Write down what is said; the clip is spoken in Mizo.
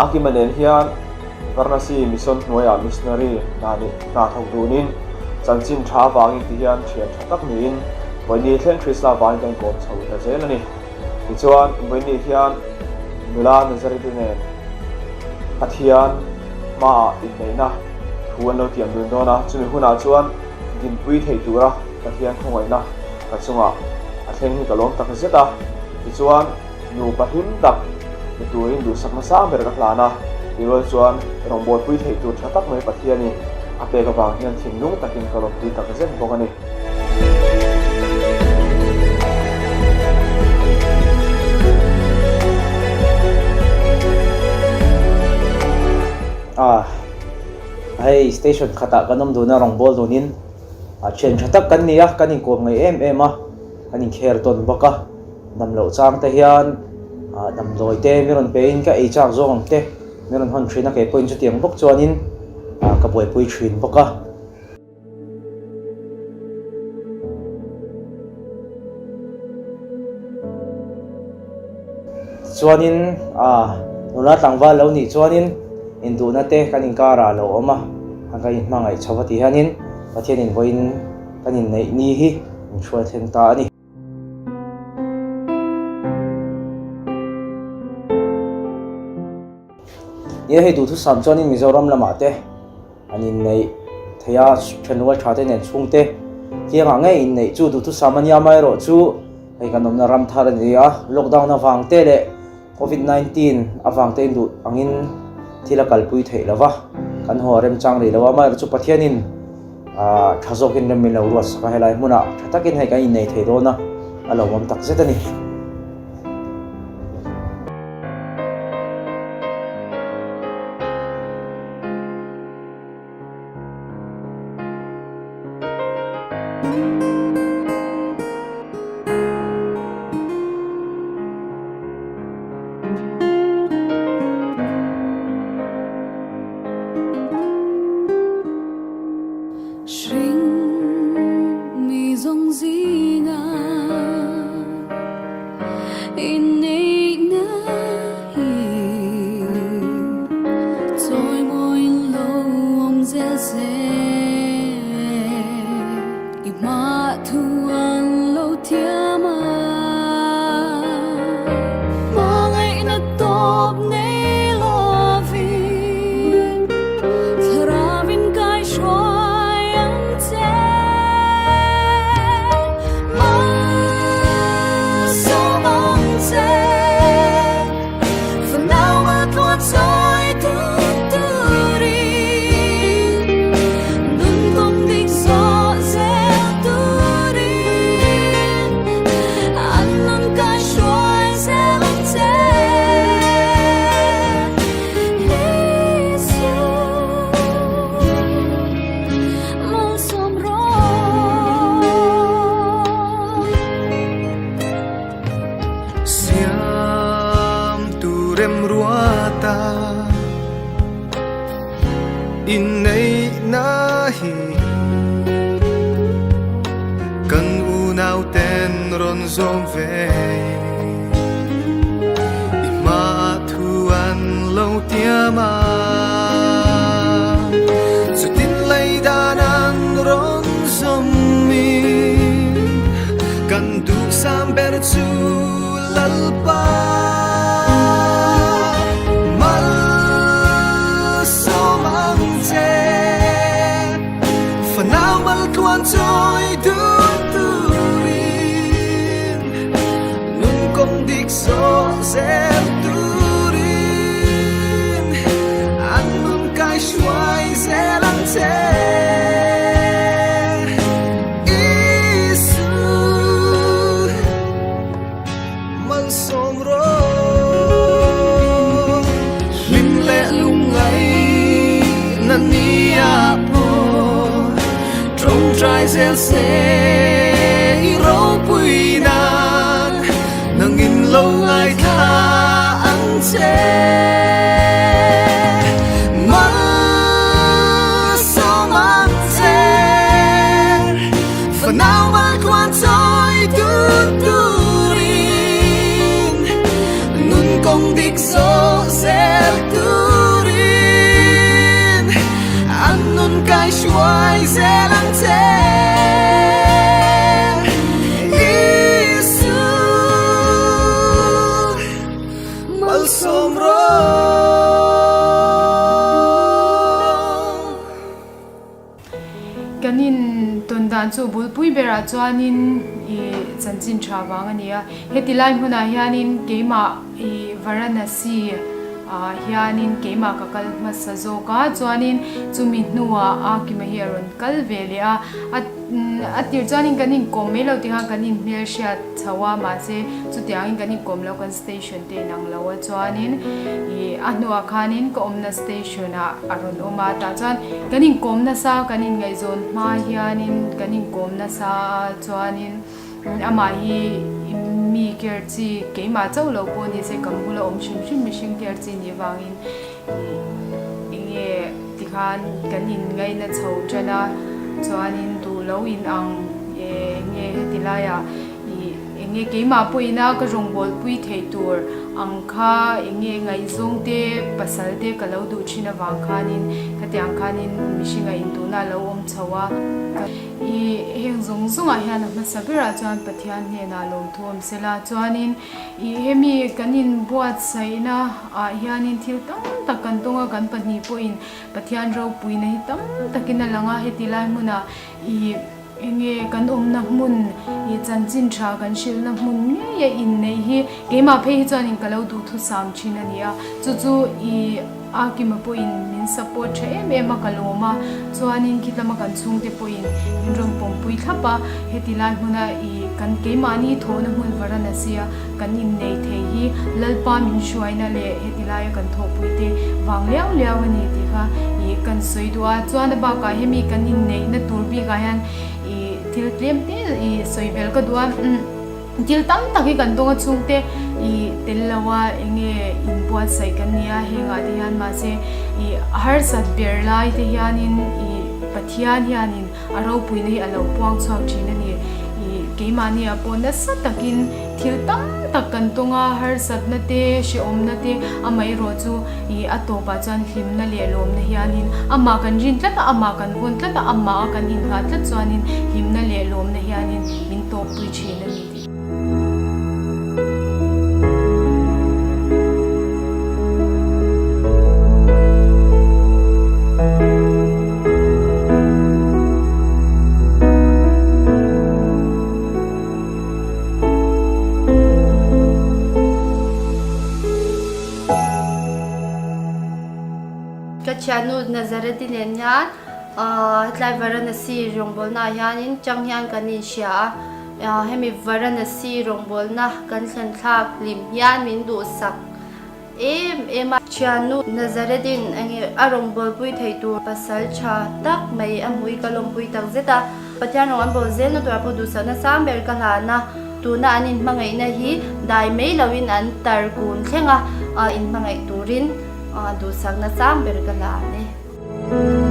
Akima nen hian Varanasi Mission hnuaiah missionary hna nih hna thawk dunin chanchin tha avangin ti hian thian tha tak niin vawiini thleng Krista vangin kan inkawm chho ta zel a ni. Tichuan, vawiini hian nula Nazareti nen Pathian hmaah inneihna thu an lo tiam dun dawn a, chumi hunah chuan dinpui theih tura Pathian khawngaihna ka chungah a thleng hi ka lawm tak zet a. Tichuan, nupa hlim tak ni turin duhsak hmasa ber ka hlan a, tirual chuan rawngbawlpui theih tur tha tak mai Pathianin a pek avang hian thinlung takin ka lawmpui tak zet bawk a ni. A, hei station khatah kan awm dun a, rawngbâwl dunin thian tha tak kan ni a, kan inkawm ngaih em em a, kan inkhel tawn bawk a. Dam loh chang te hian damdawi te mi rawn pe in ka ei chak zawk ang te mi rawn hawn thin a, kei pawhin chutiang bawk chuanin ka buaipui thin bawk a. Tichuanin nula tlangval lo nih chuanin induhna te kan inkarah a lo awm a, kan inhmangaih chho va tih hianin Pathianin vawiin kan inneih ni hi min hruai thleng ta a ni. Nia hei duhthusam chuanin Mizoram lamah te an inneih thei a, thenrual tha te nen chhungte kiangah ngei inneih chu duhthusam a nia amaherawh chu hei kan awmna ram thar a ni a, lockdown avang te leh Covid 19 avang te induh angin thil a kalpui theih lo va, kan haw a remchang rih lo a, amaherawh chu Pathianin tha zawkin rem min lo ruat sak a, helai hmunah tha takin hei kan innei thei dawn a, a lawmawm tak zet a ni. zel ang che Isu malsawm rawh. Kan in tawn dan chu bulpui berah chuanin i chanchin tha vang a ni a, heti lai hmunah hianin keimah i Varanasi ah hianin keimah ka kal hmasa zawk a, chuanin chumi hnuah a kima hi a rawn kal ve leh a, a tir chuanin kan inkawm mai lo tih khan kan inhmelhriat chho a, mahse chutiangin kan inkawm lo kan station te inang lo a, chuanin ih a hnuah khanin ka awmna station ah a rawn awm a, tah chuan kan inkawm nasa kan inngaihzawn hma hianin kan inkawm nasa a, chuanin amah hi mi care chi keimah chauh loh pawh ni se kan bula awm hrim hrim mihring care chi nih vangin ih eng nge tikhan kan inngaihna chho tan a, chuanin duh lo inang eng nge heti laiah ih. Eng nge keimah pawhin a ka rawngbawlpui theih tur ang kha eng nge ngaihzawng te pasal te ka lo duh thin avang khanin khatiang khanin mihringa induhna a lo awm chho a. I heng zawng zawngah hian a hmasa berah chuan Pathian hnenah lawmthu awm sela chuanin i hemi kan inbuatsaihna ah hianin thil tam tak kan tawng a kan pahnih pawhin Pathian ropuina hi tam takin a lang a heti lai hmunah i Enge kan awmna hmun ih chanchin tha kan hrilhna hmun ngei a inneih hi keimah phei hi chuanin ka lo duhthusam thin a ni a, chu chu ih Akima pawhin min support tha em em a ka lawm a, chuanin khitlama kan chhungte pawhin min rawn pawmpui thlap a, heti lai hmuna ih kan keimahni thawhna hmun Varanasi a kan innei thei hi Lalpa min hruaina leh heti laia kan thawhpui te vang liau liau a ni tih kha ih kan sawi duh a. Chuan a bakah hemi kan inneihna tur bikah hian ih thil tlem te ih sawi belh ka duh a. Thil tam tak hi kan dawng a chhungte ih tel lo a eng nge inbuatsaih kan ni a hengah te hian mahse ih harsat ber lai te hianin ih Pathian hianin A ropuina hi a lo puang chhuak thin a ni. Ih, keimahni ah pawh nasa takin thil tam tak kan tawng a, harsatna te, hrehawmna te, amaherawh chu ih a tawpah chuan hlimna leh lawmna hianin amah kan rin tlat a, amah kan vawn tlat a, amah a kan inngah tlat chuanin hlimna leh lawmna hianin min tawppui thin a ni tih. Ka thiannu Nazareti nen hian hetlai Varanasi rawngbawlnaah hianin chang hian kan inhria a. Hemi Varanasi rawngbawlna kan thlen thlak hlim hian min duhsak em em a. Thiannu Nazarethin enge a rawngbawlpui theih tur pasal tha tak mai a hmui ka lawmpui tak zet a. Pathian rawng an bawl zelna turah pawh duhsakna sang ber ka hlan a. Tuna an inhmangaihna hi dai mai loin an tar kun thleng a, inhmangaih turin duhsakna sang ber ka hlan e.